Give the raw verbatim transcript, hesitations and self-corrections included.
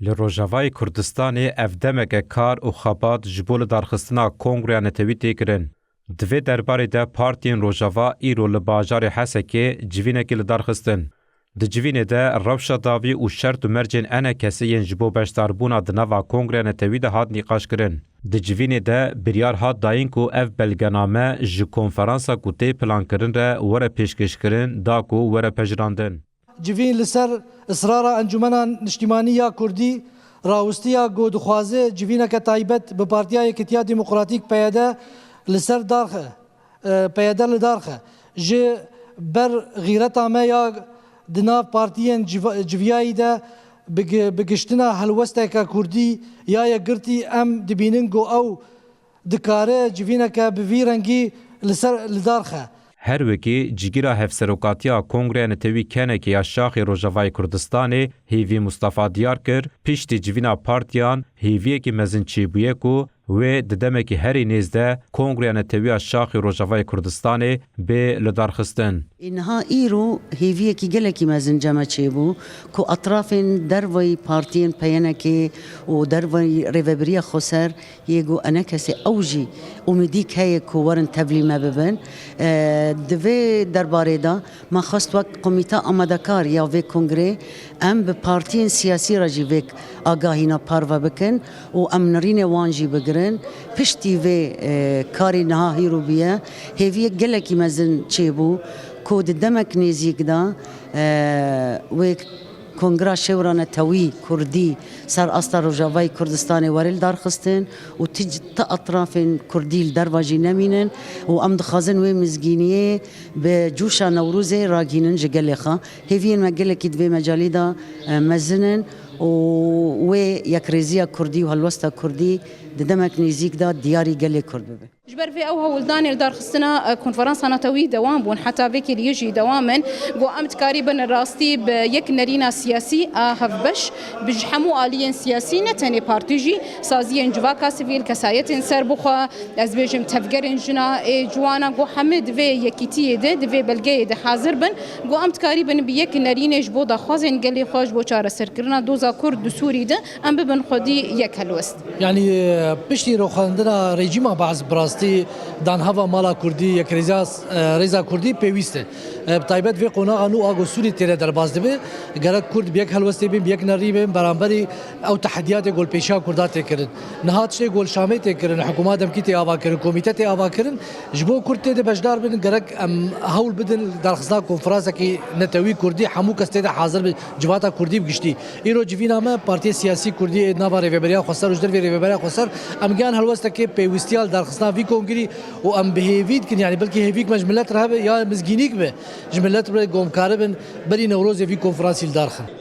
Li Rojavayê Kurdistanê ev demeke kar û xebat ji bo lidarxistina Kongreya Netewî tê kirin. Di vê derbarê de partiyên Rojava îro li bajarê Hesekê civînekî li dar xistin. Di civînê de rewşa dawî û şert û mercên E N K S'ê yên ji bo beşdarbûna di nava Kongreya Netewî de hat nîqaşkirin. Di civînê de biryar hat dayîn ku ev belgename ji konferansa ku tê plankirin re were pêşkêşkirin da ku were pejirandin. Civîn li ser israra Encûmena Niştîmanî ya Kurdî rawistiya ku dixwaze civîneke taybet bi Partiya Yekitiya Demokratîk, P Y D, li ser darxe, e, P Y D li darxe. Ji ber xîreta me ya di nav partiyên civ-, civiyayî de bi gi-, bi giştina helwesteke Kurdî ya yekgirtî, em dibînin ku ew dikare civîneke bi vî rengî li ser, li dar xe. Her wekî cîgira Hevserokatiya Kongreya Netewî K N K ya Şaxê Rojavayê Kurdistanê Hêvî Mustafa diyar kir, piştî civîna partiyan hêviyekî mezin çêbûye ku wê di demekî herî nêz de Kongreya Netewî ya Şaxê Rojavayê Kurdistanê bê lidarxistin. Ê niha îro hêviyekî gelekî mezin cem me çêbû ku etrafên dervayî partiyên P Y N K û dervayî Rêvebiriya Xweser yê ku E N K S'ê ew jî umîdîk heye ku werin tevlî me bibin. E, di vê derbarê de me xwest wek komîte amadekar ya vê kongrê em bi partiyên siyasî re jî vêk agahîna parve bikin û em nirînê wan jî bigirin. Piştî vê, e, karî niha hîro bûye, hêviyek gelekî mezin çêbû ku di demek nêzîk de, e, wê Kongra Şewra Netewî Kurdî ser asta Rojavayê Kurdistanê were lidarxistin û ti, ti etrafên Kurdî li derva jî nemînin û em dixwazin wê mizgîniyê bi cûşa Newrozê ragihînin ji gelê xwe. Hêviyên me gelekî di vê mecalî de, e, mezin in û wê yekrêziya Kurdî û helwesta Kurdî di demek nêzîk de diyarî gelê Kurd bibe. Ji ber vê ew hewldanên li darxistina, e, konferansa netewî dewam bûn, heta vê kêliyê jî dewam in. Ku em dikarîbin rastî bi yek nerîna siyasî a hevbeş, bi ji hemû aliyên siyasî, ne tenê partî jî, saziyên civaka sivîl, kesayetên serbixwe, ez bêjim tevgerên jina, ê ciwana, ku hemî di vê yekîtiyê de, di vê belgeyê de hazir bin, ku em dikarîbin bi yek nerînê ji bo daxwazên gelê xwe, ji bo çareserkirina doza Kurd di Sûrî de, em bibin xwedî yek helwest. Yanî, e, piştî rûxandina rejîma Baas bi rastî danhava mala Kurdî, yekrêziya, e, rêza Kurdî pêwîst e. E, bi taybet vê qonaxa nû a ku Sûrî têne derbas dibe, gerek Kurd bi yek helwestê bin, bi yek nerî bin, beramberî ew tehdiyatê ku li pêşiya Kurda tê kirin. Niha tiştê ku li Şamê tê kirin, hikûma demkî tê ava kirin, komîte tê ava kirin, ji bo Kurd tê de beşdar bin, gerek em hewl bidin darxistina konferansekî netewî Kurdî, hemû kes tê de hazir bin, civata Kurdî bi giştî. Îro civîna me partiyê siyasî Kurdî ê nava Rêveberiya Xweser û ji dervê Rêveberiya Xweser, em gihan helwestekê pêwîstiya li darxistina vî kongirî û em bi hêvî dikin, yanî belkî hêvîk me ji milet re hebe ya mizgînîk be, ji milet re ku em karibin berî Newrozê vî konferansî li dar xin.